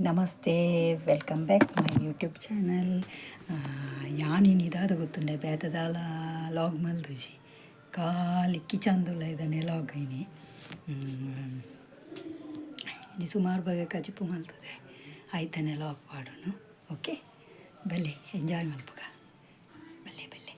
Namaste, welcome back my YouTube channel. ಯಾನ್ ಇನಿ ದಾದ ಗೊತ್ತುಂಡೆ, ಬೇತೆ ದಾಲ ಲಾಗ್ ಮಲ್ದುಜಿ, ಖಾಲಿ ಕಿಚನ್ದುಲ್ಲ ಇದನ್ನೇ ಲಾಗ್ ಇನಿ. ಇನಿ ಸುಮಾರು ಬಗೆ ಕಜಿಪು ಮಲ್ತದೆ, ಐತನೆ ಲಾಗ್ ಪಾಡೋನು. ಓಕೆ, ಬಲ್ಲೆ, ಎಂಜಾಯ್ ಮಲ್ಪುಗ, ಬಲ್ಲೆ ಬಲ್ಲೆ.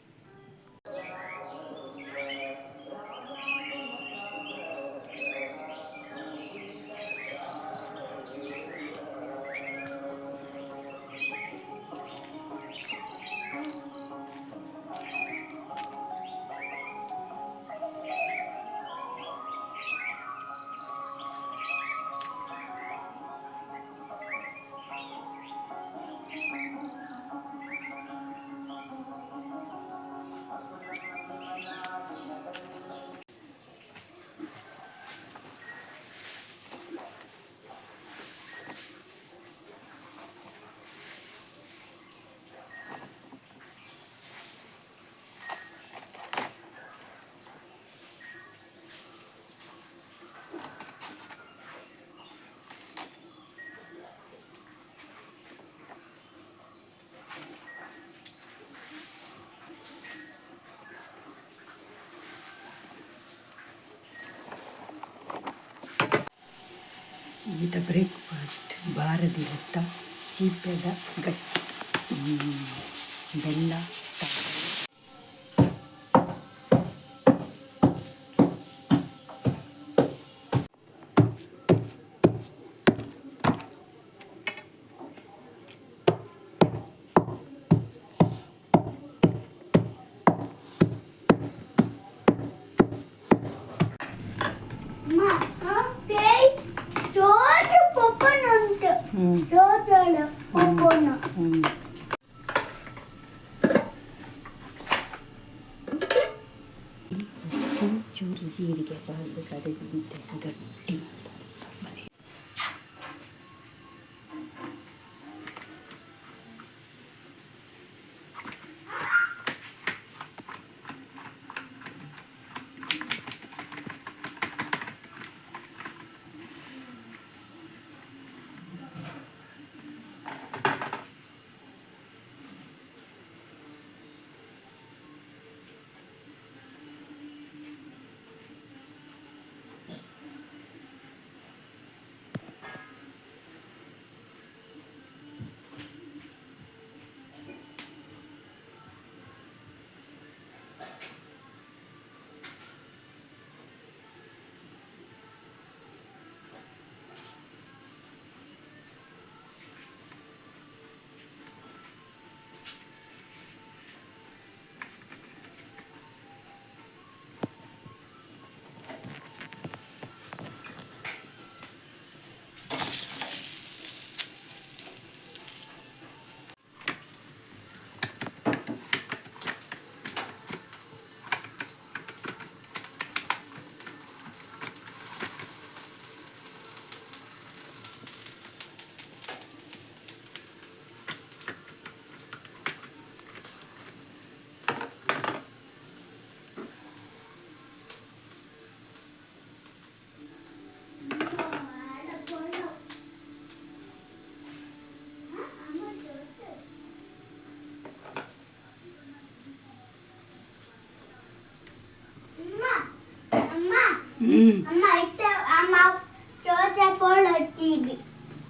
ಈತ ಬ್ರೇಕ್ಫಾಸ್ಟ್ ಬಾರದಿರತ್ತ ಚೀಪೆದ ಗಟ್ಟಿ, ಬೆಲ್ಲ. ಉಪ್ಪು, ಚೂರು ಜೀರಿಗೆ ಪಾಡ್ದು ಕಡೆದು ಗಟ್ಟಿ.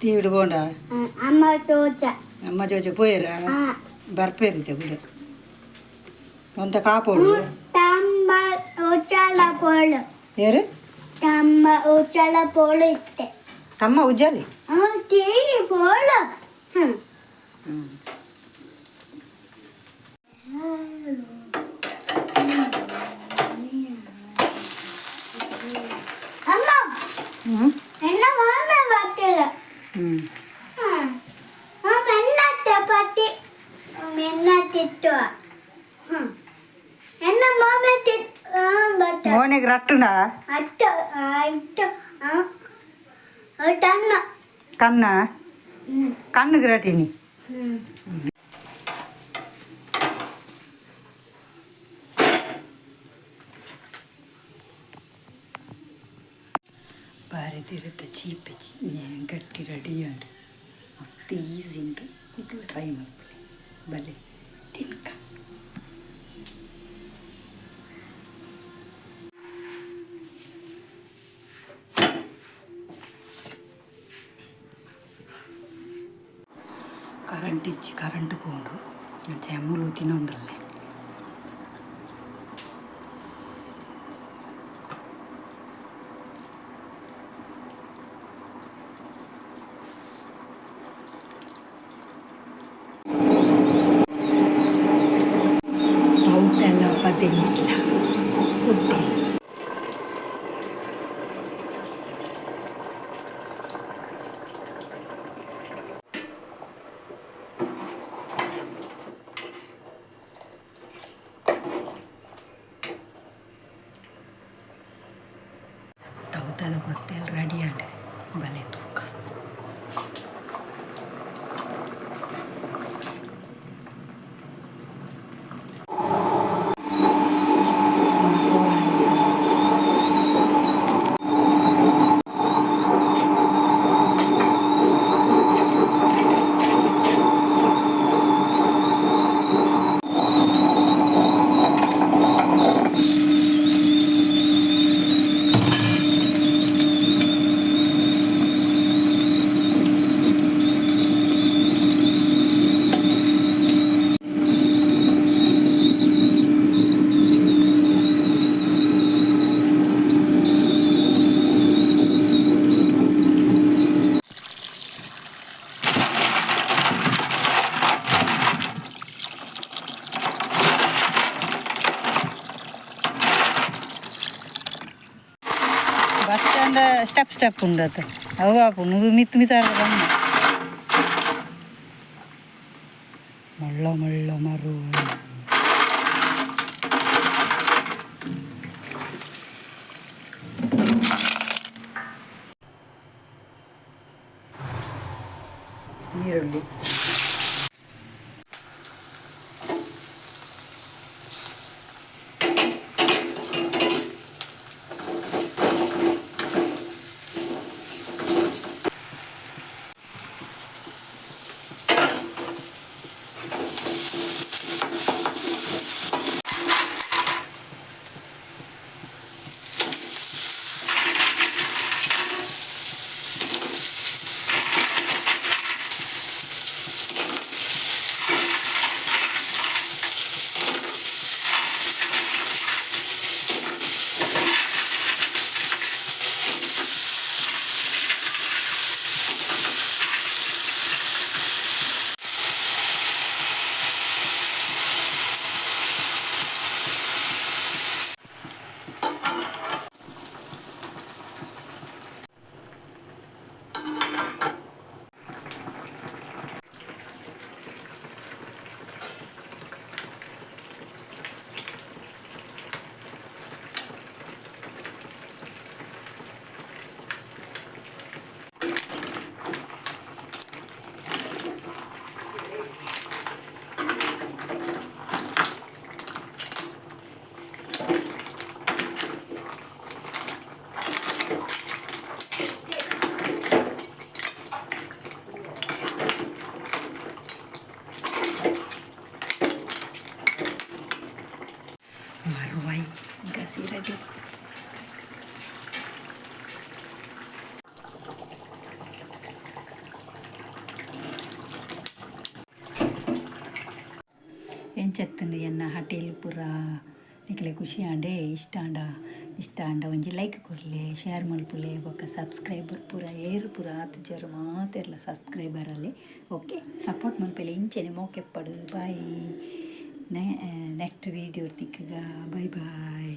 ಟಿವಿಡ್ ಪೋಂಡ? ಅಮ್ಮ ಚೋಚ. ಅಮ್ಮ ಚೋಚ ಪೋಯರ? ಬರ್ಪೇರಿತೆ ಬಿಡು, ಒಂತ ಕಾಪೋಡು. ತಮ್ಮ ಉಚ್ಚಾಲ ಪೋಳು. ಏರು? ತಮ್ಮ ಉಚ್ಚಾಲ ಪೋಳು ಇತ್ತೆ. ತಮ್ಮ ಉಜ್ಜಾಲಿ. ಟಿವಿ ಪೋಳು. ಅಮ್ಮ, ಎನ್ನ ಮಾಮ ಬರ್ತಿಲ್ಲ. ಮೆನ್ನತ್ತೆ ಪಟ್ಟಿ ಮೆನ್ನತ್ತಿತ್ತು. ಎನ್ನ ಮಾಮ ಬರ್ತಾರೆ. ಮೋನೆಗ್ ರಟ್ಟುಂಡ? ಅತ್ತ ಆಯ್ತು ತನ್ನ. ಕಣ್ಣ ಕಣ್ಣುಗ್ ರಟ್ಟಿನಿ. ಬಾರಿ ತಿರುತ ಚೀಪೆ ಗಟ್ಟಿ ರೆಡಿ ಉಂಡು. ಮಸ್ತ್ ಈಸಿ ಉಂಡು. ನಿಕುಲು ಟ್ರೈ ಮಲ್ಪುಲೆ. ಬಲೆ ತಿನ್ಕ. ಕರೆಂಟ್ ಇಜ್ಜಿ, ಕರೆಂಟ್ ಪೋಂಡು. ಅಂಚ ಮೂಲು ತಿನ್ನೊಂದುಲ್ಲೆ. ತೌತೆಲ್ಲ ಪದೆಂಗಿಲ್ಲ ಗೊತ್ತಿಲ್ಲ. ತೌತದ ಗೊತ್ತೆಲ್ಲ ರೆಡಿ ಆಂಡ್. ಬಲೆ ತೂಕ. ಬಸ್ ಸ್ಟ್ಯಾಂಡ್ ಸ್ಟೆಪ್ ಸ್ಟೆಪ್ ಉಂಡತ. ಅವು ಆಪುಂಡು. ಮಿತ್ತು ಮಿತ್ತಾರ ಬಣ್ಣ ಮಳ್ಳ ಮಳ್ಳ ಮರು. ಈರುಳ್ಳಿ. ಮರುವೈ ಗಸಿ ರೆಡಿ. ಎಂಚತ್ತಂಡು ಎನ್ನ ಹಟೇಲ್ ಪೂರ? ನಿಕ್ಲೆ ಖುಷಿ ಆಂಡೆ? ಇಷ್ಟ ಆಂಡ, ಇಷ್ಟ ಆಂಡ ಒಂಜಿ ಲೈಕ್ ಕೊರ್ಲೆ, ಶೇರ್ ಮಲ್ಪುಲೆ. ಬೊಕ್ಕ ಸಬ್ಸ್ಕ್ರೈಬರ್ ಪೂರ ಏರು ಪೂರ ಆತುಜರ್ ಮಾತೆರ್ಲ ಸಬ್ಸ್ಕ್ರೈಬರ್ ಅಲ್ಲಿ. ಓಕೆ, ಸಪೋರ್ಟ್ ಮಲ್ಪೆಲೆ ಇಂಚೆನೆ. ಮೋಕೆಪ್ಪಡು. ಬಾಯ್. ನೆಕ್ಸ್ಟ್ ವೀಡಿಯೋ ತಿಕ್ಕಗ. Bye boy.